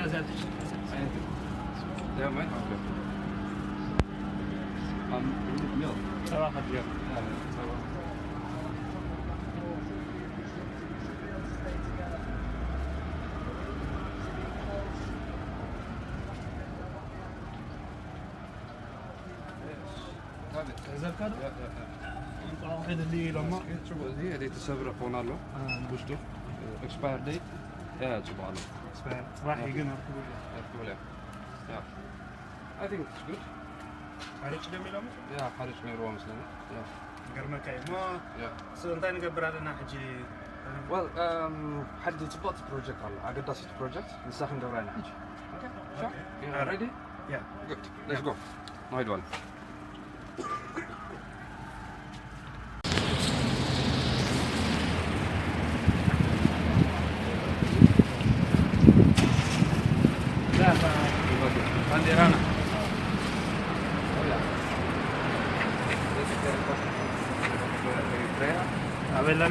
Yeah, mate. Okay. Um, milk. Yeah, yeah. Yes. Have it. Is that good? Yeah, yeah, yeah. It's all headed to you, Lama. It's true. Here, they to serve upon Allah. Ah. Push to. Expire date. Yeah, it's about. Expire. Right, you're gonna have to go. Yeah, cool, yeah. Yeah. I think it's good. ሓርጭ ዶ የሚለው? Yeah, ሓርጭ ነይርዎ መስለኒ። Yeah. ገርመካ እዩ እሞ። Yeah. So እንታይ ንገብር ኣለና ሕጂ? Well, um, ሓንቲ ጽቡቕቲ ፕሮጀክት ኣሎ፣ ኣገዳሲት ፕሮጀክት፣ ንሳ ክንገብራ ኢና ሕጂ። Okay? Sure? Okay. You ready? Yeah. Good. Let's go. ንኸይድ በል።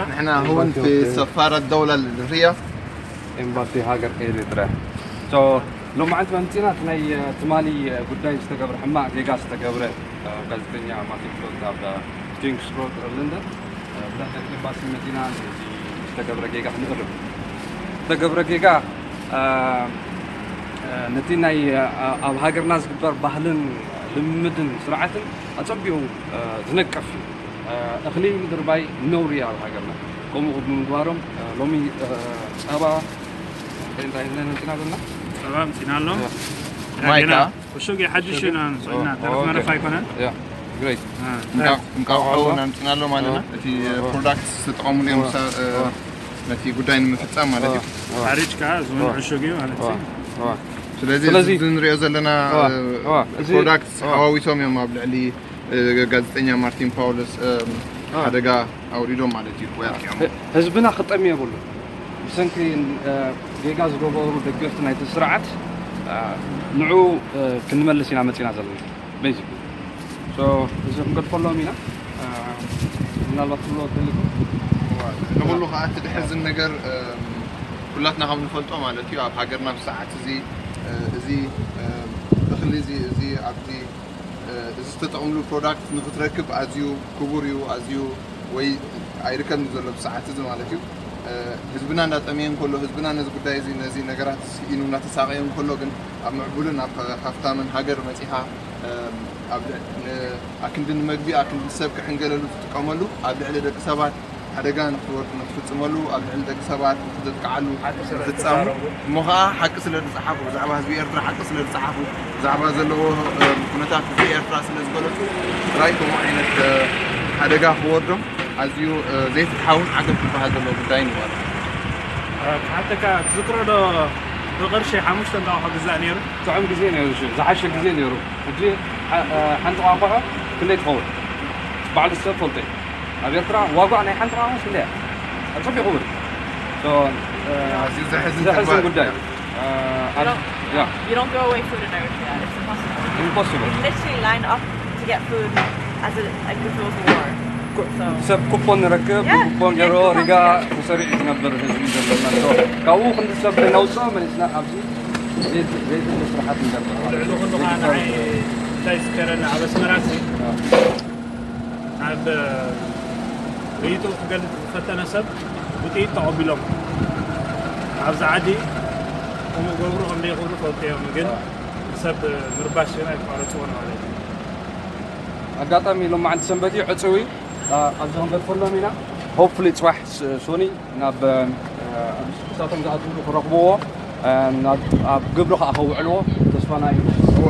ንሕና እውን እቲ ሰፋራ ደውላ ንርእያ። ኤምባሲ ሃገር ኤሪትርያ። So፣ ሎማዓንቲ መምፂና እቲ ናይ ትማሊ ጉዳይ ዝተገብረ ሕማቕ ጌጋ ዝተገብረ ጋዜጠኛ ማርቲን ፍሎት ኣብ ኪንግስ ሮድ ኣብ ለንደን ብዳታ ኤምባሲ መፂና ነዚ ዝተገብረ ጌጋ ክንእርም ዝተገብረ ጌጋ ነቲ ናይ ኣብ ሃገርና ዝግበር ባህልን ልምድን ስርዓትን ኣፀቢቑ ዝነቅፍ እዩ። እኽሊ ምድርባይ ነውሪ ኣብ ሃገርና ከምኡ ብምግባሮም ሎሚ ፀባ እንታይ እንታይ መፂና ዘለና? ፀባ ምፂና ኣሎ። ማይካ ዕሹግ ሓድሽ ኢና ንፅዕና ተረፍ መረፍ ኣይኮነን። እንቃቆ እውን ኣምፅና ኣሎ ማለት ነው። እቲ ፕሮዳክት ዝተጠቐሙሉ እዮም ነቲ ጉዳይ ንምፍፃም ማለት እዩ። ሓርጭ ከዓ ዝሆነ ዕሹግ እዩ ማለት እዩ። ስለዚ እዚ ንሪኦ ዘለና ፕሮዳክት ሓዋዊሶም እዮም ኣብ ልዕሊ ጋዜጠኛ ማርቲን ፓውሎስ ሓደጋ ኣውሪዶም ማለት እዩ ወይ ኣጥቂዖም። ህዝብና ክጠሚ የብሉ። ብሰንኪ ጌጋ ዝገበሩ ደገፍቲ ናይቲ ስርዓት ንዑ ክንመልስ ኢና መፂና ዘለና። Basically. So እዚ ክንገድፈሎም ኢና። ምናልባት ክብሎ ትልኩም ንኩሉ ከዓ እቲ ድሕዝን ነገር ኩላትና ከም ንፈልጦ ማለት እዩ ኣብ ሃገርና ብሰዓት እዚ እዚ እኽሊ እዚ ኣብዚ እዚ ዝተጠቕምሉ ፕሮዳክት ንክትረክብ ኣዝዩ ክቡር እዩ ኣዝዩ ወይ ኣይርከብን ዘሎ ብሰዓት እዚ ማለት እዩ። ህዝብና እንዳጠመየ እንከሎ ህዝብና ነዚ ጉዳይ እዚ ነዚ ነገራት ስኢኑ እናተሳቀየ እንከሎ ግን ኣብ ምዕቡልን ኣብ ሃፍታምን ሃገር መፂኻ ኣብ ኣክንዲ ንመግቢ ኣክንዲ ሰብ ክዕንገለሉ ትጥቀመሉ ኣብ ልዕሊ ደቂ ሰባት ሓደጋ ንክትወርድ ንክትፍፅመሉ ኣብ ልዕሊ ደቂ ሰባት ንክትጥቅዓሉ ምፍፃሙ እሞ ከዓ ሓቂ ስለ ዝፀሓፉ ብዛዕባ ህዝቢ ኤርትራ ሓቂ ስለ ዝፀሓፉ ብዛዕባ ዘለዎ ኩነታት ህዝቢ ኤርትራ ስለ ዝገለፁ ጥራይ ከምኡ ዓይነት ሓደጋ ክወርዶም ኣዝዩ ዘይፍትሓውን ዓገብ ዝበሃል ዘለዎ ጉዳይን እዩ ማለት እዩ። ክሓተካ ትዝክሮ ዶ ብቅርሺ ሓሙሽተ እንቋቑሖ ግዛእ ነይሩ? ጥዑም ግዜ ነይሩ፣ ዝሓሸ ግዜ ነይሩ። ሕጂ ሓንቲ ቋንቋ ክንደይ ትኸውን? ባዕሉ ሰብ ፈልጦ እዩ። ኣብ ኤርትራ ዋጓ ናይ ሓንቲ ቋንቋ ክንደይ እያ? ኣብ ጽቡቕ እውን። ኣዝዩ ዘሕዝን ተግባር። ጉዳይ። You don't throw away food in Eritrea. It's impossible. Impossible. We literally line up to get food as a, like if it was a war. So ሰብ ኩፖን ንረክብ፣ yeah, ኩፖን ገይሮ ሪጋ ተሰሪዑ ዝነብር ህዝቢ ዘለና። ካብኡ ክንዲ ሰብ ነውፅኦ መሊስና ኣብዚ ዘይትለ ስራሓት ንገብር ማለት እዩ። ልዕሊ ኩሉ ከዓ ንዓይ እንታይ ዝከረኒ ኣብ ኣስመራ ሲ ናብ ርእይትኡ ክገልፅ ዝፈተነ ሰብ ብጥይት ተቐቢሎም ኣብዚ ዓዲ ከምኡ ገብሩ ከም ዘይኽእሉ ፈልጡ እዮም፣ ግን ንሰብ ምርባሽ ግን ኣይቋረፅዎን ማለት እዩ። ኣጋጣሚ ሎማዓንቲ ሰንበት እዩ፣ ዕፅው እዩ። ኣብዚ ክንገድፈሎም ኢና። Hopefully ፅባሕ ሶኒ ናብ እሳቶም ዝኣትውሉ ክረኽብዎ ኣብ ግብሪ ከዓ ከውዕልዎ ተስፋና እዩ።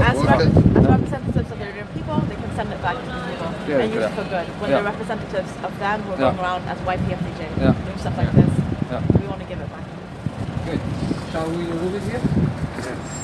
As rep- as representatives of the Iranian people, they can send it back to the people and use it for good. When they're representatives of them who are going around as Y P F D J doing stuff like this, we want to give it back. Good. Shall we remove it here? Yes.